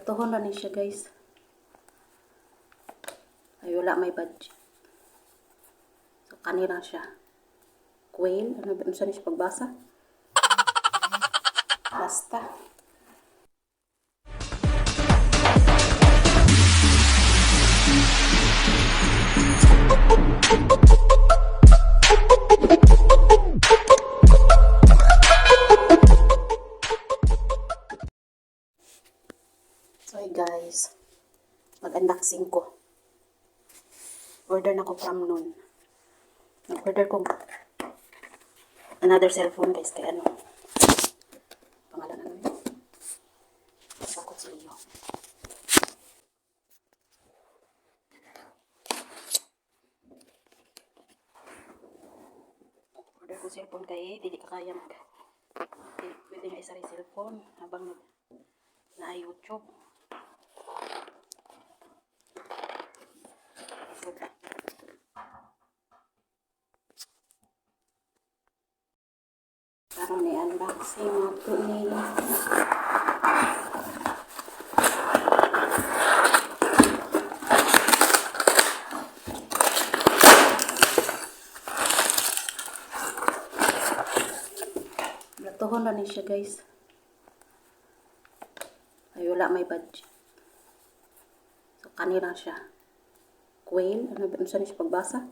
Platuhon na ni siya, guys. Ay, wala may budget. So, kanina siya. Quail. Ano ba siya pagbasa? Basta. So, hey guys. Mag-unboxing ko. Order na ko from noon. Nag-order ko another cellphone, guys. Kaya ano. Pangalan ano yun? Sakot sa iyo. Order ko cellphone kaya hindi ka kaya mag pwede nga isa rin cellphone habang na YouTube. Karon ni unboxing mo to ni. Platuhon na ni siya, guys. Ay, wala may budget. So, kanina siya. Quail. Ano ba siya pagbasa?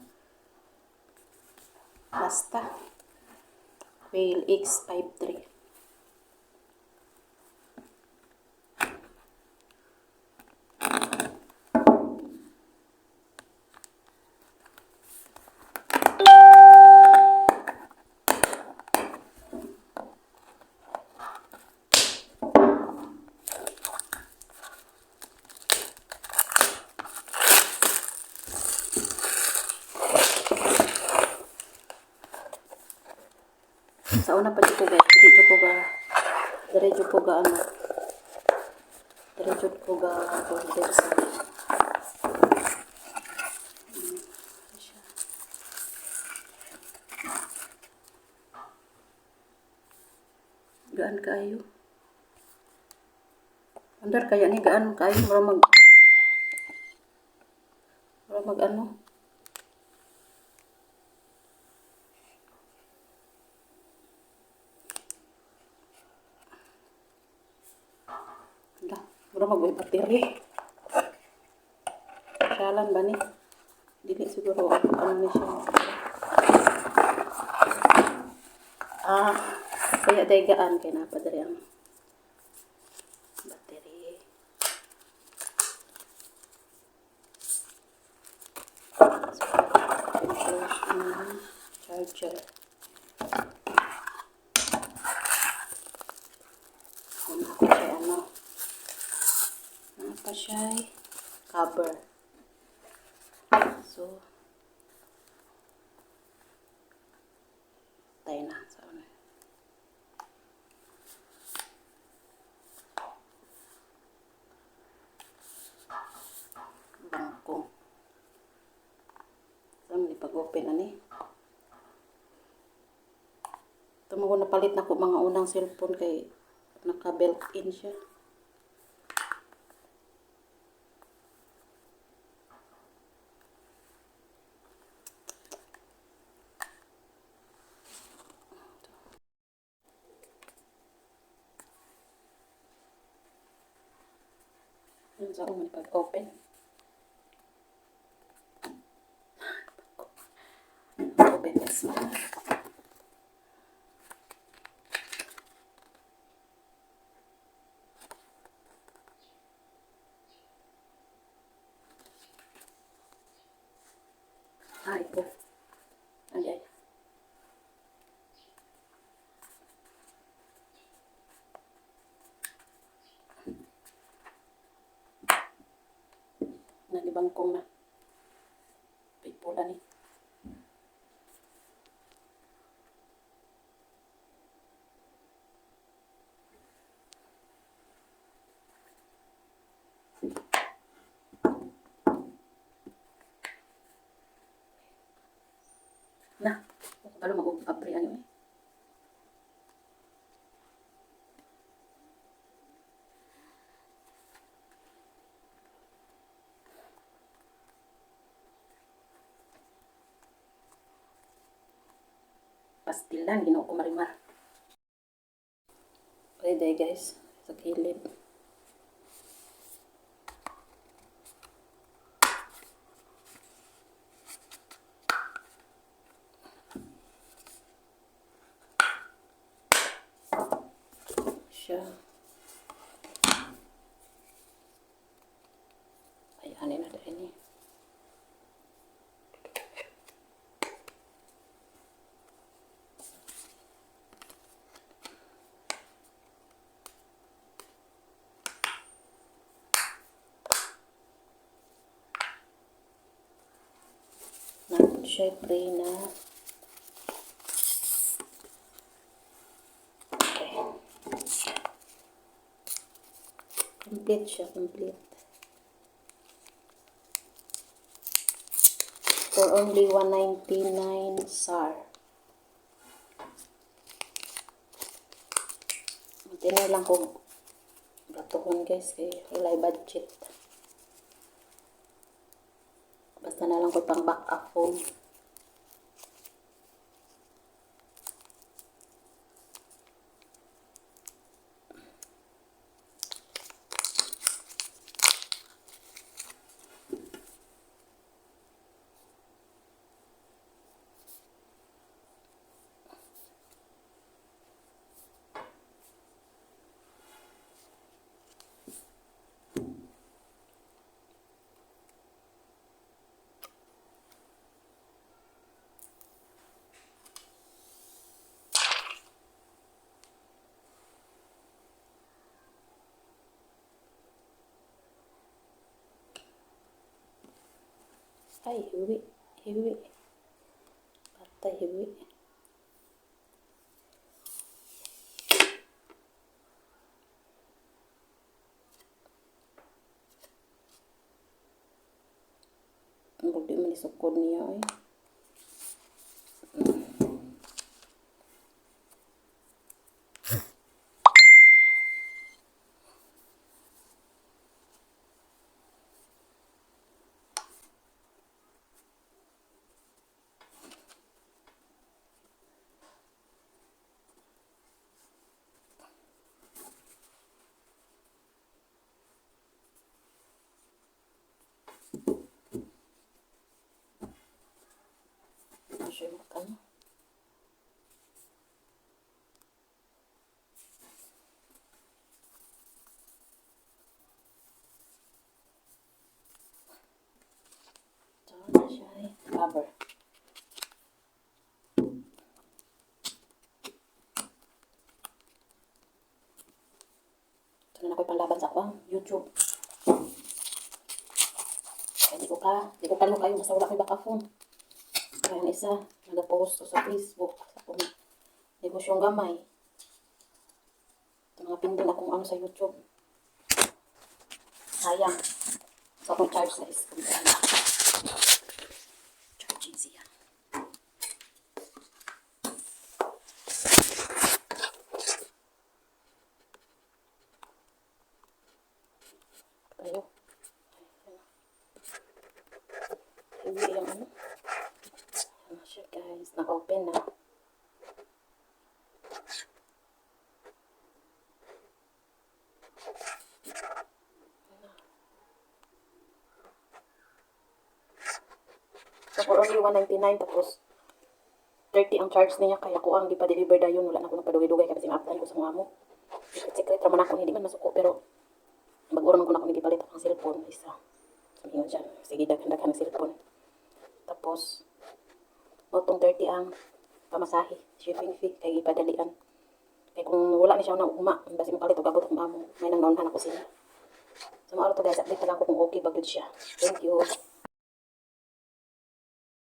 Basta. Quail X53. Sa una pa dito, guys, diretso ko ga ano, diretso ko ga order sa gaan kayo. Andar kaya ni gaan kayo para mag ano. Mura mag-uwi battery. Syalan ba ni? Dili siguro ano ni siya. Kaya daygaan kaya napadari ang battery. Charger. Pa siya cover. So, tayo na. So, bangkong. So, may pag-open na ni. Ito mo napalit na ko mga unang cellphone kay naka-built-in siya. Sa so, pag-open. Open this one. Ito. Ayan. Nagibangkong na. Pipula ni. Na, kalau mag-upre ano eh. pastilan, ginoo ko marimar. Pwede guys, sa kilid. Siya. Ay, ano na dahil ni. Namun siya pray na. Okay. Complete siya, complete. For only 199 SAR. Matinay lang kung gatuhon guys, kay wala budget. Basta na lang ko pang backup phone. Ay, hiwi. Hiwi. Patay, hiwi. Ang di man isukod niya ay. Siya makan. Ito siya ay cover. Ito na ako'y panlaban sa akwang YouTube. Kaya di ko kalo kayo, basta wala ko'y backup phone. Kaya ang isa, nag-post sa Facebook, sa akong negosyong gamay. Ito mga pindin akong ano sa YouTube. Sayang. So akong charge na is charging siya. Ayo. Hindi yung ano. Ano siya guys, naka-open na. So for only 199 tapos 30 ang charge niya, kaya ko ang gipa-deliver dayon, wala na ko nagpadugay-dugay kasi ma-apply ko sa mga mo. Secret raman ako, hindi man masuko, pero mag-uron ko na ako gipalit ang cellphone isa. Sabi nga dyan, sige daghan-daghan ang cellphone. Tapos motong 30 ang pamasahe, shipping fee, kay ipadalian. Kaya kung wala ni siya na uma, basi mapalit o gabot ang amo, may nang naunhan ako sila. So maaro to guys, update na lang ko kung okay ba good siya. Thank you.